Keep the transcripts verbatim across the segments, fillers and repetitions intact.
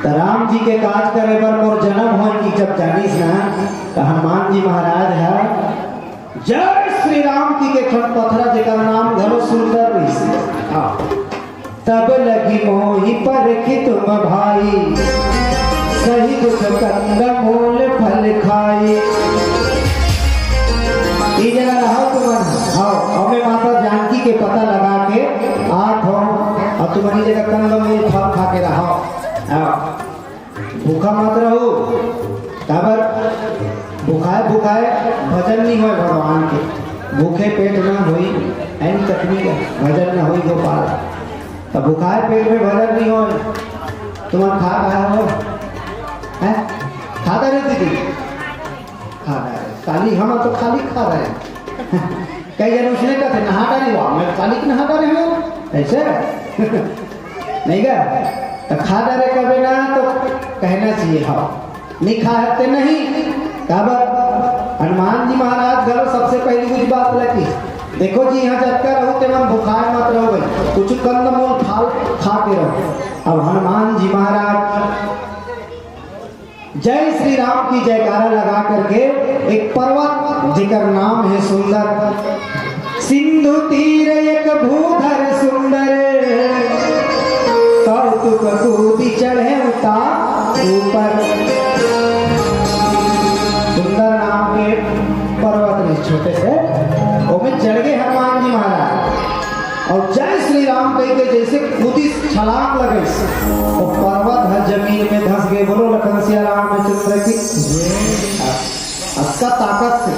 राम जी के काज करे बर मोर जनम होय कि जब जानिस ना, त हनुमान जी महाराज ह जय श्री राम कहिके एक ठन पथरा, जेकर नाम घलो सुंदर रहिस। हाँ। तब लगी मोहि परखि तुम भाई, सही दुख कंद मूल फल खाई। ये जगह रहो तुमन, हाँ, अउ मैं माता जानकी के पता लगा के आत हूँ, अउ तुमन ये जगह कंद मूल फल खा के रहो। हाँ। भूखा मत रहू, काबर भूखाए भूखाए भजन नहीं होय भगवान के। भूखे पेट ना होई, ऐन तकनी का भजन ना होई गोपाल। तो भूखाए पेट में भजन नहीं होय। तुमन खा खाए हो? हैं? खा करे दीदी? खा रहे। खाली हम तो खाली खा रहे हैं। कई जन उसने कहते, "नहा डारे, वाह, मैं खाली नहा डारे हूँ।" ऐसे? नहीं क्या? तो खा डारे कबे ना तो कहना चाहिए, हाँ। नहीं खा हते नहीं। काबर? हनुमान जी महाराज घलो सबसे पहली कुछ बात लगी। देखो जी, यहाँ जतका रहू ते मन भुखाए मत रहो भाई। कुछ कंद मूल फल खा के रहो। अब हनुमान जी महाराज जय श्री राम की जयकारा लगा करके एक पर्वत जेकर नाम है सुंदर, सिंधु तीर एक भूधर सुंदर, कौतुक कूदि चढ़े उता ऊपर। सुंदर नाम के पर्वत में छोटे से, ओमे चढ़ गए हनुमान जी महाराज। अउ जय श्री राम कहिके जैसे कूदिस, छलांग लगइस, वो पर्वत ह जमीन में धंस गए। बोलो लखन सिया रामचंद्र की। अतका ताकत से।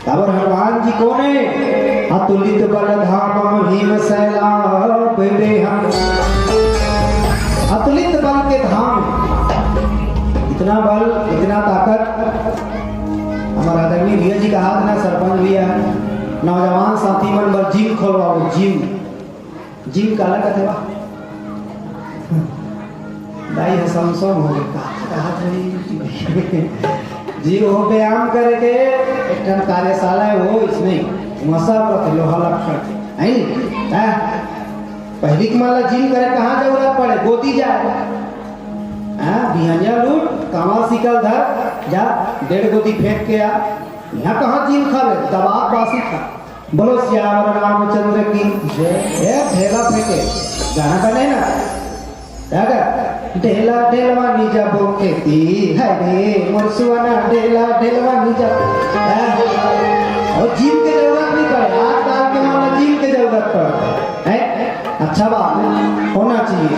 काबर हनुमान जी कोन हे? अतुलित बल धामम भीम सैलाभ देहम। अतुलित बल के धाम, इतना बल, इतना ताकत। हमारा आदरणीय भैया जी का हाथ ना, सरपंच भैया, नौजवान साथी मन बर जिम खोलवाओ, जिम। जिम काला कथे बा? दाई ह समसम हो गए, का कहा था ये? जी, वो व्यायाम करे के एक ठन कार्यशाला है, वो इसमें मसा पर लोहा लग पड़ते, है नी? हैं? पहली के मन ला जिम करे कहाँ जरूरत पड़े, गोदी जाए। हाँ, बिहनिया लूट, कामा सिकल धर, जा, डेढ़ गोदी फेंक के आ। यहाँ कहाँ जिम खावे, दबा बासी खा। बोलो सियावर रामचंद्र की जय। ए, ढेला फेंके, गाना बने ना। क्या गा? ढेला ढेलवा नी जाबो खेती, हाय रे, मोर सुआना ढेला ढेलवा नी जाबो। हैं? और जिम के जरूरत नहीं पड़े, आजकल के मामला जिम के जरूरत पड़े। हैं? अच्छा बात है, होना चाहिए।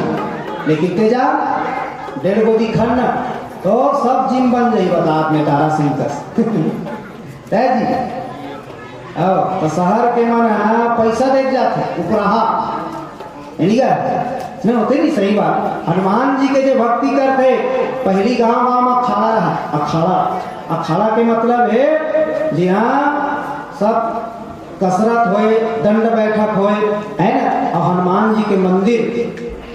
लेकिन तेजा, डेढ़ गोदी खन ना, तो सब जिम बन जाई, बता, आदमी तारा सिंह कस। तय जी, आओ, तो शहर के मन ह पैसा देख जाथे, उपराहा। यानी का? नहीं होते नहीं, सही बात। हनुमान जी के जो भक्ति करते, पहली गांव गांव में अखाड़ा रहा, अखाड़ा। अखाड़ा के मतलब है, जी हाँ, सब कसरत होए, दंड बैठक होए, है ना? और हनुमान जी के मंदिर,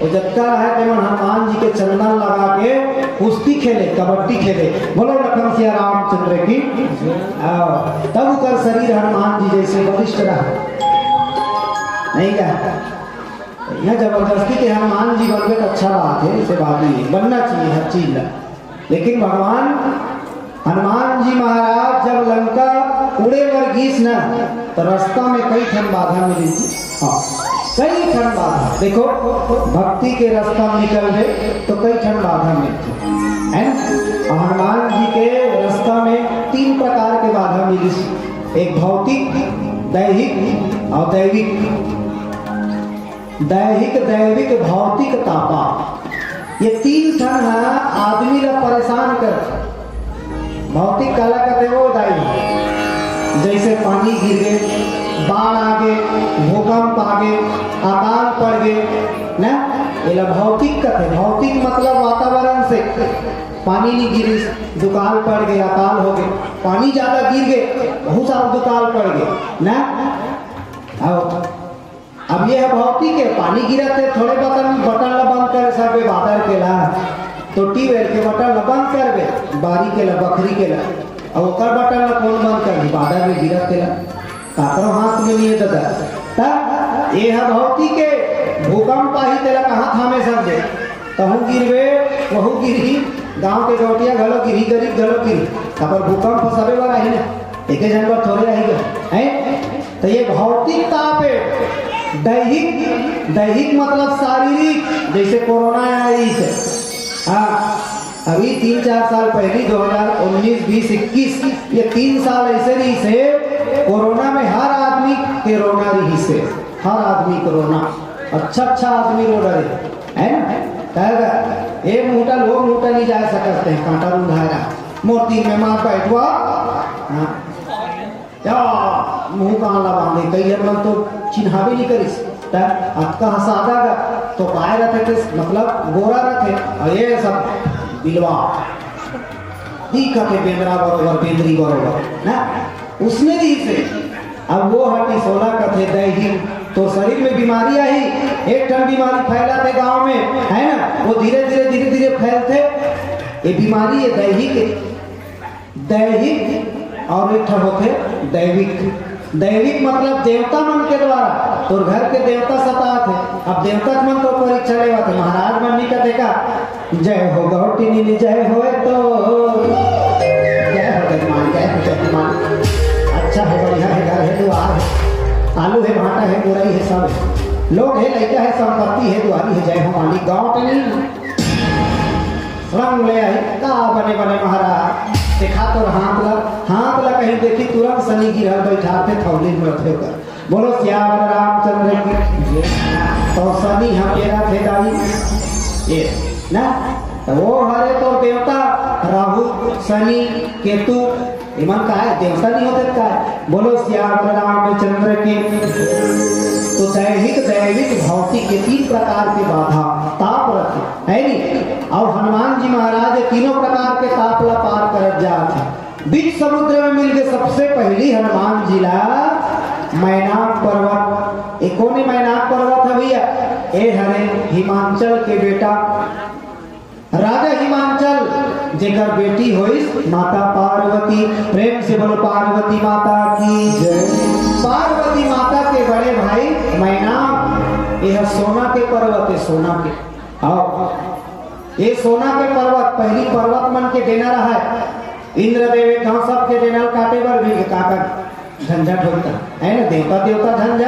वो जत्ता रहे, तेमन हनुमान जी के चंदन लगा के कुश्ती खेले, कबड्डी खेले। बोलो लखन सिया रामचंद्र की। आओ, तब ओकर शरीर हनुमान जी जैसे बलिष्ठ रहा। नहीं क्या? यहाँ जबरदस्ती के हनुमान जी बनबे तो अच्छा बात है, ऐसे बात नहीं है, बनना चाहिए हर चीज ला। लेकिन भगवान हनुमान जी महाराज जब लंका उड़े बर गीस न, तो रास्ता में कई ठन बाधा मिलिस। हाँ, कई ठन बाधा। देखो, भक्ति के रास्ता में निकलबे तो कई ठन बाधा मिलथे, है ना? और हनुमान जी के रास्ता में तीन प्रकार के बाधा मिलिस, एक भौतिक, दैहिक और दैविक। दैहिक, दैविक, भौतिक, तापा, ये तीन ठन ह आदमी ला परेशान करथे। भौतिक काला कथे वो दाई, जैसे पानी गिर गे, बाढ़ आ गे, भूकंप आ गे, अकाल पड़ गे, ना, एला भौतिक कथे। भौतिक मतलब वातावरण से पानी नहीं गिरिस, दुकाल पड़ गे, अकाल हो गे, पानी ज्यादा गिर गे, बहुत सारा दुकाल पड़ गे, ना। आओ, अब ये ह भौतिक हे, पानी गिरत हे, थोड़े बटन, बटन ला बंद करे सकबे, बादर के ला, तो ट्यूबवेल के बटन ला बंद करबे, बारी के ला, बखरी के ला, अब ओकर बटन ला कौन बंद करही? बादर में गिरत तेला, काकरो हाथ में नहीं है दादा। तब ये ह भौतिक हे, भूकंप आही, तेला कहाँ थामे सकबे? तहूँ गिरबे, वहू गिरही, गांव के गौटिया घलो गिरही, गरीब घलो गिरही। काबर भूकंप सबे बर आही ना, एके झन बर थोरे आही गा, हैं? त ये भौतिक ताप हे, दैहिक, दैहिक मतलब शारीरिक, जैसे कोरोना आइस हे। हाँ, अभी तीन चार साल पहली, दो हज़ार उन्नीस, बीस, इक्कीस, ये तीन साल ऐसे रहिस हे, कोरोना में हर आदमी के रोना रहिस हे, हर आदमी के रोना। अच्छा अच्छा आदमी रो डरे, है ना? कहेगा, "ए मुंहटा, लोग मुंहटा नहीं जा सकत हे, कांटा रुंधाय रहा, मोर तीर में मार बैठवा।" हाँ। या मुंह कान ला बांधे, कई झन मन तो चिन्हाबे नहीं करिस। त अतका ह सादा गा, तो पाए रथे ते, मतलब गोरा रथे, अउ ये सब बिलवा दिखत हे बेंदरा बरोबर, बेंदरी बरोबर, ना? उसने भी से अब वो हटी सोला कथे दही, तो शरीर में बीमारी आही, एक ठन बीमारी फैलाथे गांव में, है ना? वो धीरे धीरे, धीरे धीरे फैलथे। ये बीमारी ये दैहिक, दैहिक और एक ठन होथे दैविक। दैविक मतलब देवता मन के द्वारा, तोर घर के देवता सताथे। अब देवता मन तो परीक्षा लेवत हे, महाराज मन नहीं कथे का, "जय हो गौटिनी, जय होए तो, जय हो जजमान, जय हो जजमान।" अच्छा हे, बढ़िया हे, घर हे, दुआर हे, आलू हे, भांटा हे, मुरई हे, सब हे, लोग हे, लइका हे, संपत्ति हे, दुआरी हे, जय हो मालिक गौटिनी। रंग ले आई, का बने बने महाराज। देखा तो हाथ ला, हाथ ला कहीं देखी, तुरंत शनि गिरल बैठा थे, थौली में रखे ओकर। बोलो सियावर रामचंद्र की। तो शनि हम ये रखे दाई, ये ना, तो वो हरे तो देवता राहु, शनि, केतु, इमन का है, देवता नहीं होते का है? बोलो सियावर रामचंद्र की। तो दैहिक, दैविक, भौतिक, ये तीन प्रकार के बाधा, ताप रथे, है नी? और हनुमान जी महाराज ये तीनों प्रकार के ताप ला पार करत जात हे। बीच समुद्र में मिल के सबसे पहली हनुमान जी ला मैनाक पर्वत। ए कोने मैनाक पर्वत है भैया? ए हरे हिमांचल के बेटा राजा हिमांचल, जेकर बेटी होइस माता पार्वती। प्रेम से बोलो पार्वती माता की जय। पार्वती माता के बड़े भाई मैनाक, यह सोना के पर्वत है, सोना के। आओ, ये सोना के पर्वत, पहली पर्वत मन के डेना रहा है। इंद्रदेव एक गांव सबके डेना काटे बर भी काका झंझट होता है ना, देवता, देवता झंझट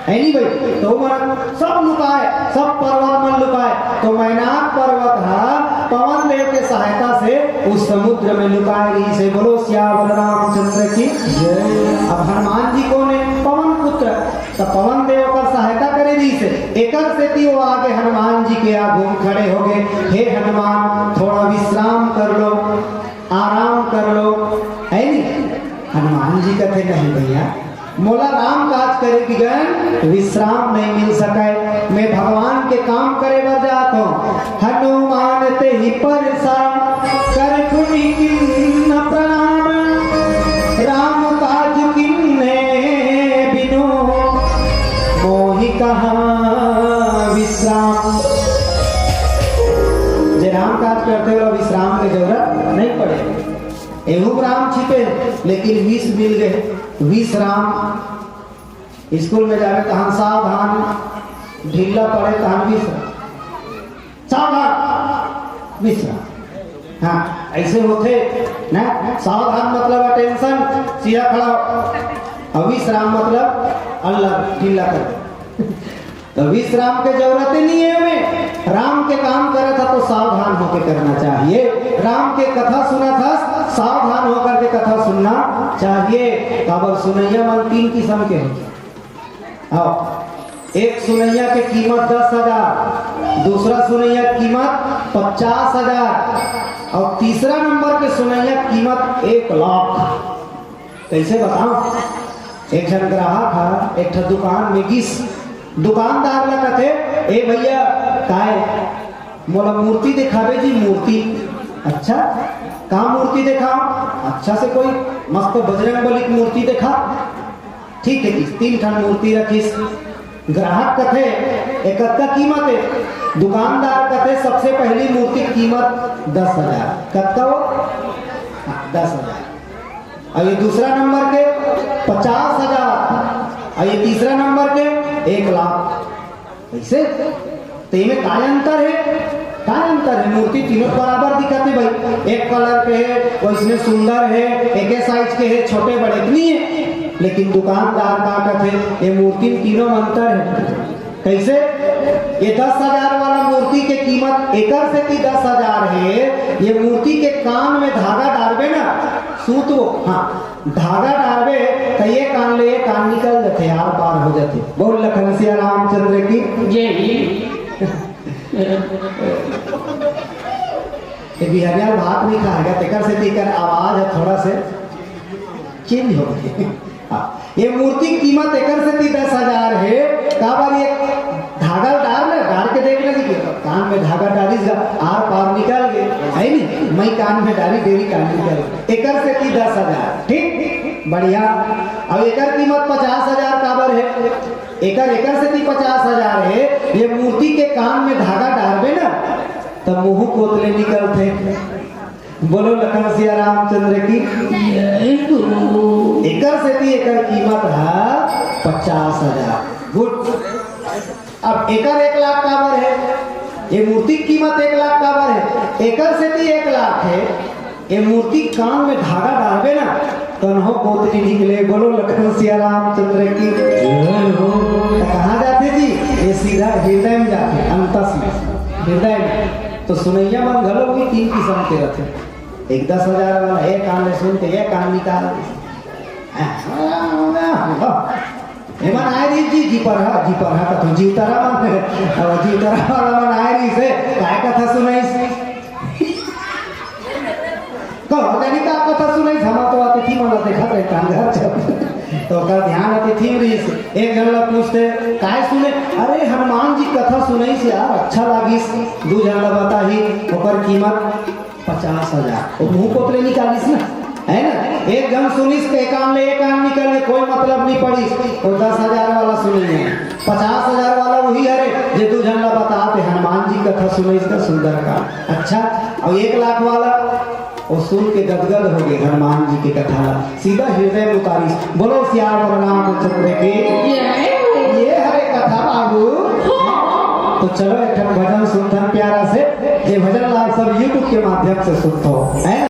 है नहीं भाई। तो मन सब लुकाए, सब पर्वत मन लुकाए, तो मैनाक पर्वत हा पवन देव के सहायता से उस समुद्र में लुकाए रहिस हे। बोलो सियावर रामचंद्र की जय। अब हनुमान जी कोन हे? पवन पुत्र। तो पवन देव ओकर सहायता करे रहिस हे, एकर सेती वो आगे हनुमान जी के आगू खड़े हो गए, "हे हनुमान, थोड़ा विश्राम कर लो, आराम कर लो," है नी? हनुमान जी कथे, "नहीं भैया, मोला राम काज करे बिगर विश्राम नहीं मिल सके, मैं भगवान के काम करे बर जात हूँ।" हनुमान ते ही परसा कर पुनि कीन्ह प्रणाम, राम काज कीन्हे बिनु मोहि कहाँ विश्राम। जे राम काज करथे, ओला विश्राम के जरूरत नहीं पड़े। एहू राम छिपे, लेकिन विष मिल गए, विश्राम। स्कूल में जावे तहन सावधान, ढीला पड़े तहन विश्राम। सावधान, विश्राम। हाँ, ऐसे होथे ना, सावधान मतलब अटेंशन, सीधा खड़ा हो। और विश्राम मतलब अल्लाह ढीला कर। तो विश्राम के जरूरत ही नहीं है हमें। राम के काम करत हा तो सावधान होके करना चाहिए। राम के कथा सुनत हा, सावधान होकर के कथा सुनना चाहिए। काबर सुनैया मन तीन किस्म के होथे। आओ, एक सुनैया के कीमत दस हजार, दूसरा सुनैया के कीमत पचास हजार और तीसरा नंबर के सुनैया के कीमत एक लाख। कैसे बताओ? एक झन ग्राहक हा एक ठा दुकान में गिस, दुकानदार ला कथे, "ए भैया, काय मोला मूर्ति दिखाबे जी, मूर्ति।" "अच्छा, का मूर्ति देखा?" "अच्छा से कोई मस्त बजरंग बली की मूर्ति देखा।" ठीक है, तीन ठन मूर्ति रखिस। ग्राहक कथे, "ए कतका कीमत है?" दुकानदार कथे, "सबसे पहली मूर्ति की कीमत दस हजार।" "कतका हो?" "हाँ, दस हजार।" और ये दूसरा नंबर के पचास हजार, और ये तीसरा नंबर के एक लाख। ऐसे तो इनमें काय अंतर है? का अंतर हे? मूर्ति तीनों बराबर दिखत हे भाई, एक कलर के हे, वैसने सुंदर हे, एके साइज के हे, छोटे बड़े नहीं हे। लेकिन दुकानदार का कथे, ये मूर्ति में तीनों में अंतर हे। कैसे? ये दस हजार वाला मूर्ति के कीमत एकर सेती दस हजार हे, ये मूर्ति के कान में धागा डारबे ना, सूत वो, हाँ, धागा डारबे त ये कान ले ये कान निकल जाथे, आर पार हो जाथे। बोल लखन सिया रामचंद्र की। जय हिंद। ये बिहनिया भात नहीं खाएगा, तेकर से तेकर आवाज है थोड़ा से चेंज हो गई। हाँ, ये मूर्ति कीमत एकर से थी दस हजार है, काबर ये धागा डार ले, डार के देख ले जी, कान में धागा डारी जा, आर पार निकल गए, है नहीं? मैं कान में डारी, डेरी कान निकल गए, एकर से थी दस हजार, ठीक, बढ़िया। अब एकर कीमत पचास हजार काबर है? एकर, एकर से थी पचास हजार है, ये मूर्ति के कान में धागा डारबे ना, तब मुंह कोतले निकलते। बोलो लखन सिया रामचंद्र की। जय गुरु। एकर सेती एकर कीमत है पचास हजार। गुड। अब एकर एक लाख काबर है? ये मूर्ति की कीमत एक लाख काबर है? एकर सेती एक लाख है। ये मूर्ति कान में धागा डालबे ना, कन्हो कोतरी निकले। बोलो लखन सिया रामचंद्र की। जय हो। तो कहाँ जाते जी? ये सीधा हृदय में जाते, अंतस में, हृदय में। तो सुनैया मन घलो भी तीन किस्म के रहते। एक दस हजार वाला, एक कान में सुन के एक कान निकाल। एमन आए रही जी, जी पर हा, जी पर हा कथो जीवतरा मन, अब जीवतरा वाला मन आए रही से, काय कथा सुनाइस? कहो जानी का कथा सुनाइस, हम तो अतिथि मन देखत रहे, कान घर चल। तो ओकर ध्यान अतिथि में रही से। एक जन ला पूछते, "काय सुने?" "अरे हनुमान जी कथा सुनाइस यार, अच्छा लागिस।" दू जन ला बताही, ओकर कीमत पचास हजार। वो मुंह कोतले निकालिस ना, है ना? एक जन सुनिस के कान ले एक कान निकल ले, कोई मतलब नहीं पड़िस। वो दस हजार वाला सुनैया, पचास हजार वाला वही हरे जे दू जन ला बतात हे, हनुमान जी कथा सुनाइस का सुंदरकांड। अच्छा, और एक लाख वाला वो सुन के गदगद हो गए, हनुमान जी के कथा ला सीधा हृदय में उतारिस। बोलो सियावर रामचंद्र के। ये हरे कथा बाबू। तो चलो एक ठन भजन सुनथन प्यारा से, ये भजन ला आप सब YouTube के माध्यम से सुनथो, है?